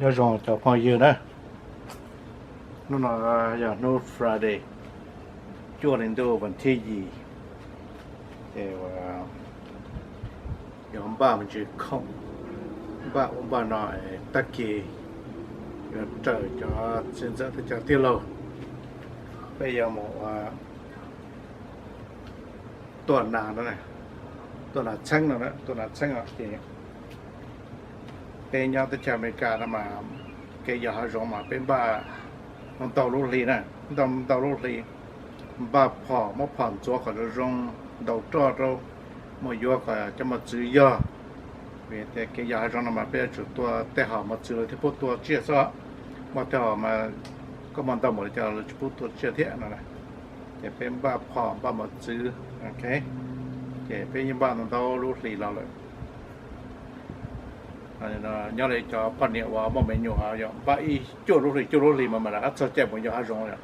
Nyob zoo cov phooj ywg na, hnub no yog hnub Friday, cuaj hli ntuj vas thib yim, ces yuav npaj me ntsis khoom, npaj ub npaj no, tag kis yuav raws cov txiv ntxawm teb chaws tij laug, peb yuav mus ua tua nas no, tua nas txheeb no, tua nas txheeb os. Ces peb nyob teb chaws Amelikas no mas kev yos hav zoov mas peb npaj ntau lub hli na, ntau ntau lub hli, npaj phom, muab phom ntxuav kom zoo zoo, ntaus roj rau, mus yuav kom cov mos txwv yog. Vim tias kev yos hav zoov no mas peb yuav tsum tua tej hom mos txwv lawv thiaj pub tua tsiaj xwb, muaj tej hom mas koj muag ntau npaum li cas los tsis pub tua tsiaj thiab no. Ces peb npaj phom npaj mos txwv, ces peb yeej npaj ntau ntau lub hlis los lawm. Nyob li cov poj niam uas muaj me nyuam yog npaj ib cuaj lub hlis cuaj lub hlis mas mam rov qab txog caij mus yos hav zoov yom.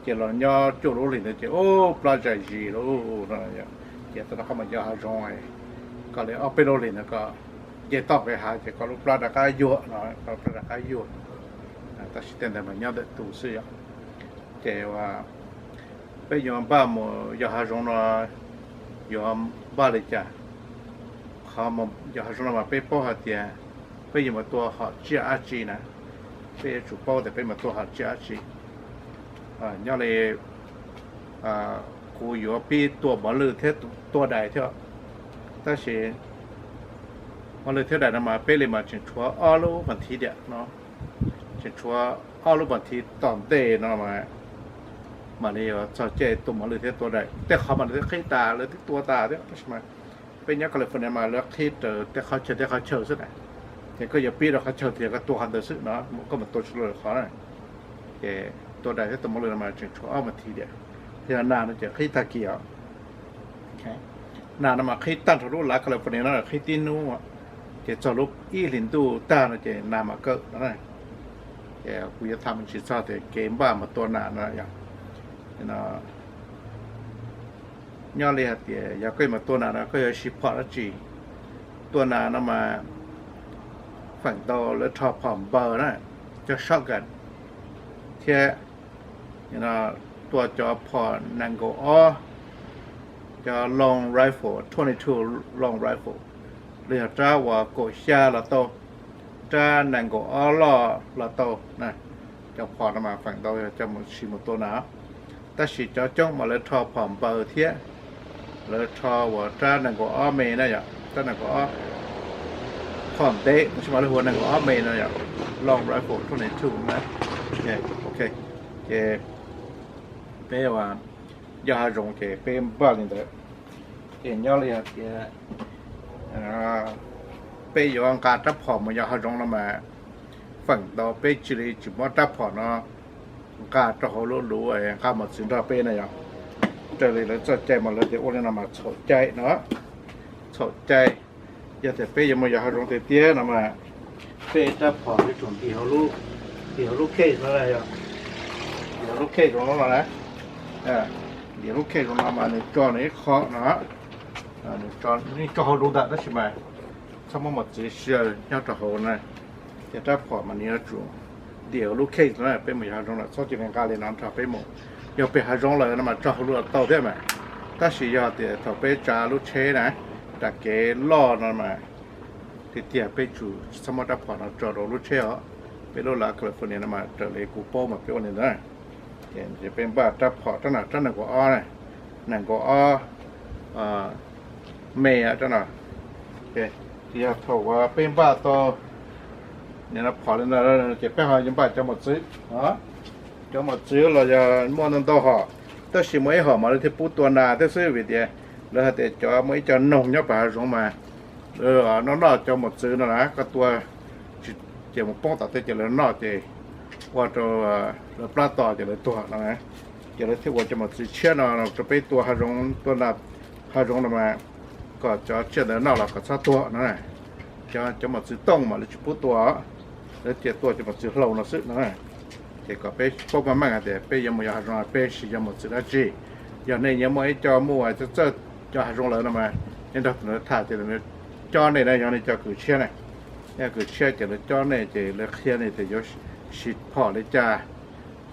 Ces los nyob cuaj lub hlis ntawd ces ub plab zais zis lawm no, ces tau rov qab mus yos hav zoov, kom li ob peb lub hlis ntawd kom nce toj nqis hav ces kom lub plab rov qab yuag no, kom lub plab rov qab yuag. Tab sis tej ntawd mas nyob ntawm tus xwb yom. Ces peb yuav npaj mus yos hav zoov no yuav npaj li cas? Qhov yos hav zoov no mas peb paub hais tias peb yuav mus tua hom tsiaj dab tsi na, peb yuav tsum paub tias peb mus tua hom tsiaj dab tsi. Nyob li kuv yuav pib tua mos lwj thiab tua dais thiab, tab sis mos lwj thiab dais no mas peb li mas tseem tshuav ob lub vas thiv tiam no, tseem tshuav ob lub vas thiv tom ntej no mas mam li yuav txog caij tua mos lwj thiab tua dais. Tej qhov mas lawv twb qhib tas, lawv twb tua tas thiab, tab sis mas peb nyob California mas lawv qhib raws tej qhov chaw tej qhov chaw xwb na. Ces koj yuav pib rau qhov chaw twg koj tua qhov ntawd xwb no, koj mus tua tsis tau lwm qhov na. Ces tua dais thiab tua mos lwj no mas tseem tshuav ob vas thiv tiam. Yog nas no ces qhib tag kis os. Nas no mas qhib tag nrho lub lav California no qhib tib hnub, ces txog lub ib hlis ntuj tag no ces nas mam kawm no. Ces kuv yuav tham me ntsis txog tias kev npaj mus tua nas no yom. Nyob li hais tias yog koj yuav mus tua nas no koj yuav siv phom dab tsi? Tua nas no mas feem ntau lawv rho phom npaws na, cov shotgun, thiab tua cov phom nees nkaum ob, cov long rifle, twenty two long rifle, los yog rab uas kaum xya los tau, rab nees nkaum ob loj los tau. Cov phom no mas feem ntau yog coj mus siv mus tua nas. Tab sis cov coob mas lawv rho phom npaws thiab lawv rho uas rab nees nkaum ob me na yom, rab nees nkaum ob, phom ntev tab sis mas lawv hu ua nees nkaum ob me no yom, long rifle twenty two na. Ok, ces peb yos hav zoov ces peb npaj li ntawd. Ces nyob li hais tias peb yuav nqa rab phom mus yos hav zoov no mas feem ntau peb cia li tsis muab rab phom no nqa rau hauv lub luv nqa mos txwv nrog peb na yom. Raws li lawv txoj cai mas lawv tias ua li no mas txhaum cai no, txhaum cai. Yog tias peb yuav mus yos hav zoov tiag tiag no mas peb rab phom yuav tsum ntim hauv lub case no, ntim hauv lub case zoov no na, ntim lub case zoov no mas nws tso nws ib qho no, nws tso hauv lub ntawd tab sis mas txhob muab mos txwv sia nyob rau hauv na. Ces rab phom mas nws yuav tsum ntim hauv lub case no, peb mus yos hav zoov lawm txhob cia li nqa li no nrog peb mus. Yog pem hav zoov lawm no mas tso hauv lub tau thiab mas, tab sis yog tias thaum peb tsav lub tsheb na, tsav kev loj no mas tiag tiag peb tsum tsis txhob muab rab phom no tso rau lub tsheb os. Peb lub lav California no mas raws li kuv paub mas peb ua li ntawd. Ces peb npaj rab phom rab no rab nees nkaum ob, nees nkaum ob me rab no. Ces yog thaum uas peb npaj tau phom li no ces peb ho yuav npaj cov mos txwv. Cov mos txwv los yog muaj ntau ntau hom, tab sis muaj ib hom mas lawv thiaj pub tua nas thiab xwb vim tias lawv hais tias cov muaj ib co noog nyob pem hav zoov mas noj noj cov mos txwv no na, koj tua ces mus poob tom tej ces lawv noj ces ua rau lawv plab to ces lawv tuag no. Ces lawv thiaj ua cov mos txwv tshiab no rau peb tua hav zoov, tua nas hav zoov no mas kom cov tsiaj ntawd noj los kom txhob tuag no. Cov mos txwv tooj mas lawv tsis pub tua, lawv cia tua cov mos txwv hlau no xwb no. Ces kom peb paub meej meej hais tias peb yuav mus yos hav zoov peb siv cov mos txwv dab tsi. Yog nej yuav muaj ib co muaj txawj cov hav zoov lawm no mas nej nrog tus ntawd tham ces tus ntawd cob nej na, yog nej cov kws tshiab na. Yog kws tshiab ces lawv cob nej ces lawv qhia nej tias yuav siv phom li cas,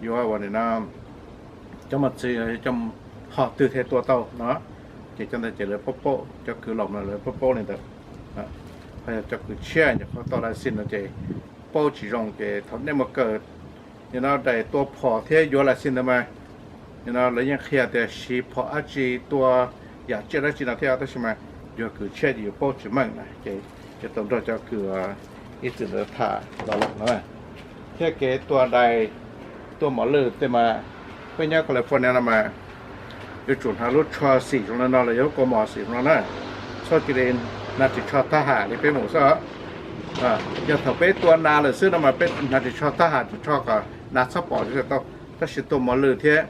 yuav ua li no, cov mos txwv cov phom twg thiaj tua tau no, ces cov ntawd ces lawv paub paub, cov kws laus no lawv paub paub li ntawd. Ho yog cov kws tshiab nyuam qhuav tau license no ces paub tsis zoo ces thaum nej mus kawm nim no daim tua phom thiab yuav license ntawd mas, nim no lawv yeej qhia tias siv phom dab tsi tua yam tsiaj dab tsi no thiab, tab sis mas yog kws tshiab ces yus paub tsis meej na ces yuav tau nrog cov kws ib txwm ntawd tham los lawm no. Thiab kev tua dais, tua mos lwj tej mas, peb nyob California no mas yuav tsum hnav lub tsho xim zoo li no los yog lub kaus mom xim zoo no na, txhob cia li hnav ris tsho thab ham li peb mus xwb. Yog thaum peb tua nas lawm xwb no mas peb hnav ris tsho thab ham, ris tsho kom nas txhob pom tau. Tab sis tua mos lwj thiab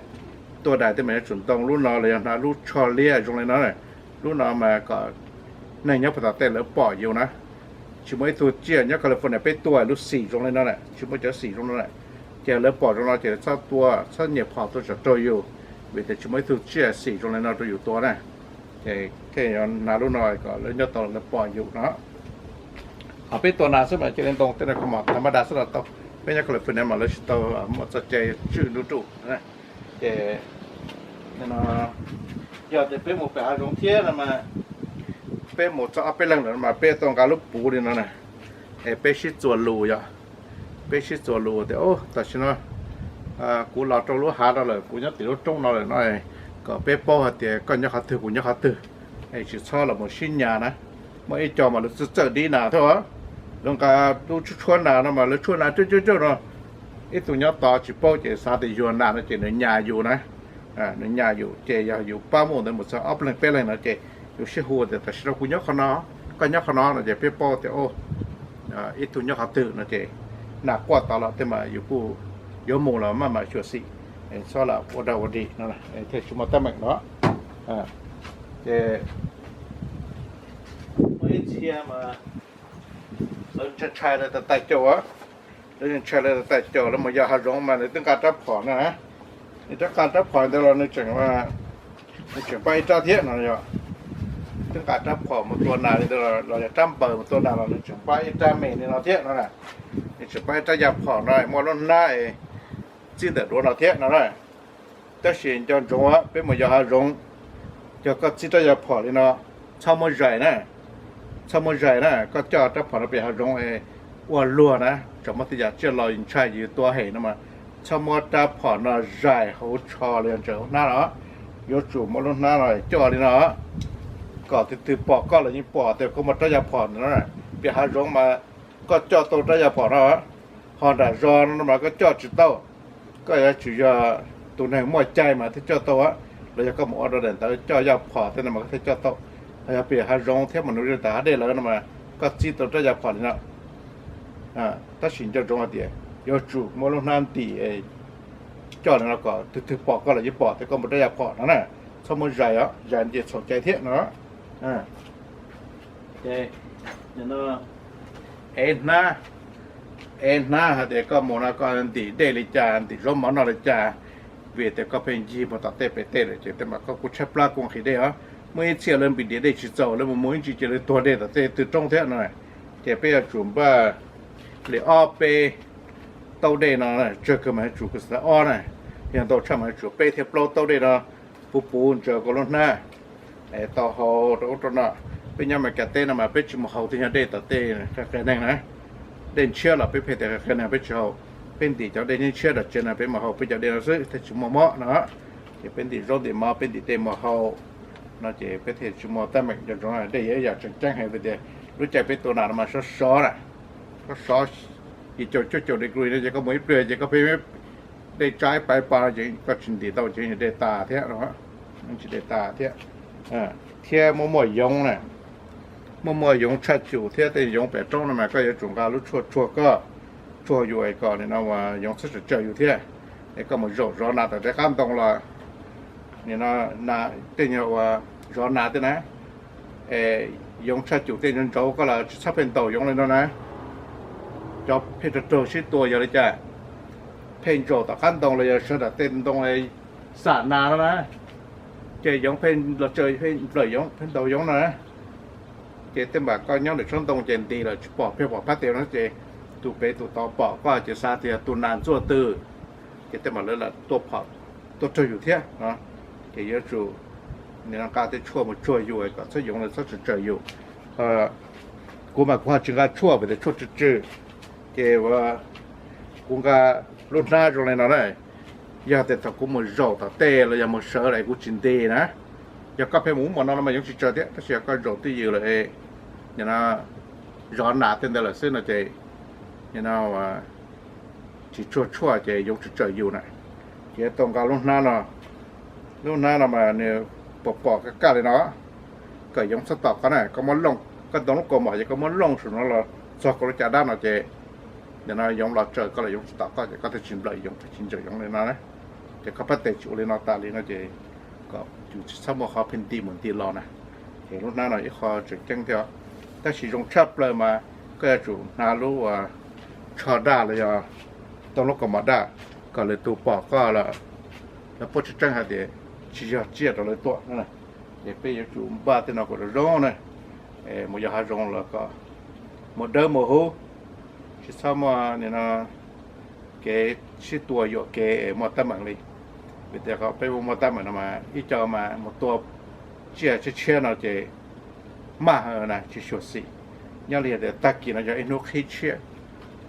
tua dais tej mas yuav tsum ntoo lub no los yog hnav lub tsho liab zoo li no, lub no mas kom neeg nyob puag tom tej lawv pom yus na. Tsis muaj ib tug tsiaj, nyob California peb tua lub xim zoo li no na, tsis muaj cov xim zoo no na, ces lawv pom zoo no ces txhob tua, txhob nyiam phom tua tsam raug yus, vim tias tsis muaj ib tug tsiaj xim zoo li no rau yus tua na. Ces thiaj yuav hnav lub no kom lawv nyob tau lawv pom yus no. Ho peb tua nas xwb mas cia li ntoo tej no kaus mom tag mab das xwb los tau. Peb nyob California mas lawv tsis tau muaj txoj cai tswj nruj ruj. Ces yog tias peb mus pem hav zoov thiab no mas, peb mus txog ob peb leeg lawm mas peb tau nqa lub puv li no na, es peb sib txuas lus yom. Peb sib txuas lus tias, tam sim no kuv los rau lub hav no lawm, kuv nyob tim lub roob no lawm no, kom peb paub hais tias koj nyob qhov twg kuv nyob qhov twg, es tsis txhob los mus sib nyas na. Muaj ib co mas lawv txawj txawj dib nas thiab, lawv nqa lub tshuab tshuab nas no mas lawv tshuab nas cauj cauj cauj no, ib tug nyob tod tsis paub ces xav tias yog nas no ces nws nyas yus na. Nws nyas yus ces yog yus pab muaj ntawd mus txog ob leeg peb leeg no ces yus sib hu tias tam sim no kuv nyob qhov no, koj nyob qhov no no ces peb paub tias ib tug nyob qhov twg no ces nas quaj tod los tej mas yus kuj yuav mus los maj mam xyuam xim, txhob lam ua dag ua dig no thiaj tsis muaj teeb meem no. Ces muaj ib txhia mas lawv ntshai ntshai lawv tais caus, lawv ntshai lawv tais caus lawv mus yos hav zoov mas nws twb nqa rab phom na, nws twb nqa rab phom ntawd los nws tseem, nws tseem npaj ib rab thiab no yog, twb nqa rab phom mus tua nas li ntawd los yog rab npaws mus tua nas los nws tseem npaj ib rab me li no thiab no na, nws tseem npaj ib rab yaj phom no muaj lub hnab txib ntawm duav no thiab no na. Tab sis nco ntsoov peb mus yos hav zoov, yog koj txib rab yaj phom li no, txhob muab zais na, txhob muab zais na, koj coj rab phom no pem hav zoov ua luag na, tsam muaj tej yam tsiaj los ntshai yus tua hem no mas, txhob muab rab phom no zais hauv tsho los yog ntsaws hauv hnab no, yuav tsum muab lub hnab no coj li no, kom tus twg pom koj los yeej pom tias koj muaj rab yaj phom ntawm no. Pem hav zoov mas koj coj tau rab yaj phom no, ho nram zos no mas koj coj tsis tau. Koj yuav tsum yog tus neeg muaj cai mas thiaj coj tau, los yog koj mus ua rau daim ntawv coj yaj phom tej no mas koj thiaj coj tau. Ho yog pem hav zoov thiab mas nws li tawm hav dej lawm no mas koj txib tau rab yaj phom li no. Tab sis nco ntsoov hais tias yuav tsum muab lub hnab ntim coj li no kom tus twg pom koj los yeej pom tias koj muaj rab yaj phom no na. Txhob muab zais os, zais ces txhaum cai thiab no. Ev hnab, ev hnab hais tias koj mus no koj ntim dej li cas, ntim zaub mov noj li cas, vim tias koj pheej ncig mus tom tej pem tej lawm ces tej mas koj kuj tshaib plab kuj nqhis dej os. Muaj ib txhia lawv npis diav dej tsis txaus, lawv mus mus ib ntsis ces lawv tuag dej tom tej tw roob thiab no. Ces peb yuav tsum npaj li ob peb taub dej no, tsawg kawg mas yuav tsum kawg xav ob na, yog ntau tshaj mas yuav tsum peb thiab plaub taub dej no puv puv ntsaws koj lub hnab tau haus rau ub rau no. Peb nyob Meskas teb no mas peb tsis mus haus tej nyuag dej tom tej qias qias neeg na. Dej ntshiab los peb pheej tias qias qias neeg peb tsis haus. Peb ntim cov dej ntshiab dam tsev no peb mus haus peb cov dej no xwb thiaj tsis muaj mob no. Ces peb ntim zaub ntim mov, peb ntim dej mus haus no ces peb thiaj tsis muaj teeb meem. Nco ntsoov dej yog ib yam tseem ceeb heev vim tias lub caij peb tua nas no mas sov sov na, sov sov yim caum cuaj caum degree no ces koj mus ib pliag ces koj pheej dej tsa ib pas ib pas no ces koj tsis ntim tau ces dej tas thiab, tsis dej tas thiab. Thiab muaj muaj yoov na, muaj muaj yoov tshaj cum thiab tej yoov pem roob no mas koj yuav tsum nqa lub tshuaj tsuag koj, tsuag yus es kom nim no yoov txhob tsawm tsawm yus thiab. Es koj mus zaum zov nas tom tej qab ntoo los nim no tej nyuag uas zov nas tej na, es yoov tshaj cum tej ntsauv ntsauv koj los tsis txhob pheej ntaus yoov li no na. Cov pheej raug raug sib tua yog li cas, pheej zaum tom qab ntoo los yog sawv nram tej ntoo xam nas no na, ces yoov pheej los tsaws pheej nplawm yoov pheej ntaus yoov no na. Ces tej npam koj nyob ntawm tsob ntoo ces nti lawm tsis pom, pheej pom phab tes no ces tus pem tus tod pom koj ces xav tias tus nas ntxuaj twg, ces tej npam lawv lam tuaj phom tuaj raug yus thiab no. Ces yuav tsum nqa tej tshuaj mus tsuag yus kom txhob yoov lawv txhob tsawm tsawm yus. Kuv mas kuv ho tsis nqa tshuaj vim tias tshuaj tsw tsw, ces kuv nqa lub hnab zoo li no na. Yog tias thaum kuv mus zaum tom tej los yog mus sawv lawm kuv tsis nti na, yog koj pheej mus ub mus no no mas yoov tsis tsawm thiab, tab sis yog koj zaum twj ywm lawm, zov nas tej ntawd lawm xwb no ces tsis tsuag tshuaj ces yoov tsawm tsawm yus na. Ces tau nqa lub hnab no, lub hnab no mas nws pom pom kaj kaj li no, kom yoov txhob tom koj na, koj muab looj, koj ntoo lub kaus mom ces koj muab looj saum no los txog koj lub caj dab no ces nim no yoov los tsawm koj los yoov tsis tom koj ces koj thiaj tsis nplawm yoov thiaj tsis ntsawm yoov li no na. Ces koj phab tes tsis ua li no tas li no ces kom yus tsis txhob muaj qhov pheej nti mus nti los na. Ces lub hnab no ib qho tseem ceeb thiab, tab sis zoo tshaj plaws mas koj yuav tsum hnav lub tsho daj los yog ntoo lub kaus mom daj kom lwm tus pom koj lawm, lawv paub tseeb tseeb hais tias tsis yog tsiaj rau lawv tua. Ces peb yuav tsum npaj tej no kom zoo zoo na, mus yos hav zoov los kom mus dawb mus huv, tsis txhob muaj nim no kev sib tua yuam kev es muaj teeb meem li. Vim tias peb muaj teeb meem no mas ib co mas mus tua tsiaj tshiab tshiab no ces maj na tsis xyuam xim. Nyob li tias tag kis no yog ib hnub qhib tshiab,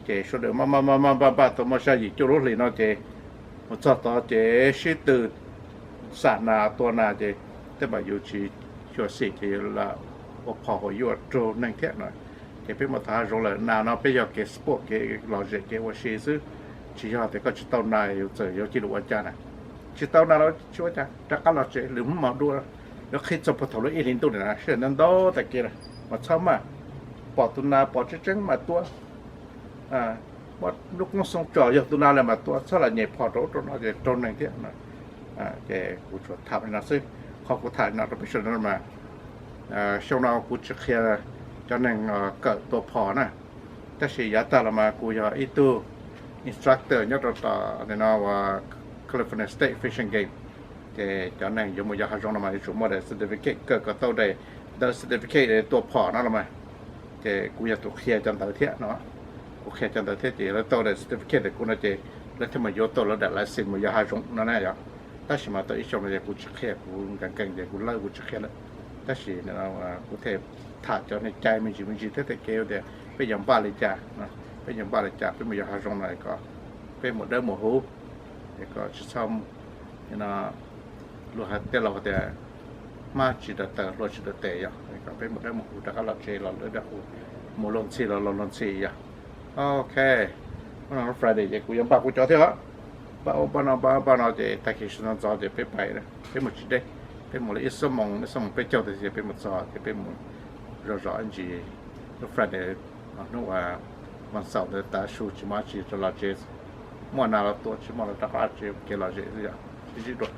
ces sawv daws maj maj maj maj npaj npaj tau muaj xya yim cuaj lub hlis no ces mus txog tod ces sib tw xam nas tua nas ces tej npam yus tsis xyuam xim ces lam ua phom huam yuam raug neeg thiab no. Ces peb mus tau hav zoov lawm, nas no peb yog kev sport kev lom zem kev ua si xwb, tsis yog tias koj tsis tau nas yus txawm yuav cia li ua cas na. Tsis tau nas los tsis ua cas, rov qab los tsev lwm hnub mas dua. Yuav qhib txog puag thaum lub ib hlis ntuj na, sij hawm ntau ntau tag kis lawm mas txhob maj, pom tus nas pom tseeb tseeb mas tua, muab lub koob xoo tsom yog tus nas lawm mas tua, txhob lam nyem phom rau ub rau no ces raug neeg thiab. Ces kuv tsuas tham li no xwb, qhov kuv tham li no rau peb sawv daws mas xyoo no kuv tsis qhia cov neeg kawm tua phom na, tab sis yav tag los mas kuv yog ib tug instructor nyob rau tom no California State Fishing Game. Ces cov neeg yuav mus yos hav zoov no mas yuav tsum muaj daim certificate kawm kom tau daim ntawv certificate tua phom no los mas. Ces kuv yog tus qhia cov ntawv thiab no, kuv qhia cov ntawv thiab ces lawv tau daim certificate ntawm kuv no ces lawv thiaj mus yuav tau lawv daim license mus yos hav zoov no na yom. Tab sis mas tau ib xyoo no ces kuv tsis qhia, kuv nkees nkees ces kuv lawb kuv tsis qhia lawm. Tab sis kuv thiaj tham cov neeg cai me ntsis me ntsis thiab tej kev tias peb yuav npaj li cas, peb yuav npaj li cas peb mus yos hav zoov no kom peb mus dawb mus huv, es kom tsis txhob luag hais tej laus tias hmab tsis daws taws hlua tsis daws tes yom, kom peb mus dawb mus huv rov qab los tsev los lawv dawb huv, mus luag ntxhi los los luag ntxhi yom. Ok, hnub no Friday ces kuv yuav npaj kuv cov thiab os. Npaj ub npaj no npaj ub npaj no ces tag kis sawv ntxov ntxov ces peb pais, peb mus tsis deb, peb mus li ib xuab moos ib xuab moos peb caug tag ces peb mus txog ces peb mus zov zov ib ntsis. Hnub Friday, hnub uas vas xaum ntawd tav su tsis muaj dab tsi rau los tsev, muaj nas los tua tsis muaj los rov qab tsev kev lom zem xwb yom, sib ntsib dua.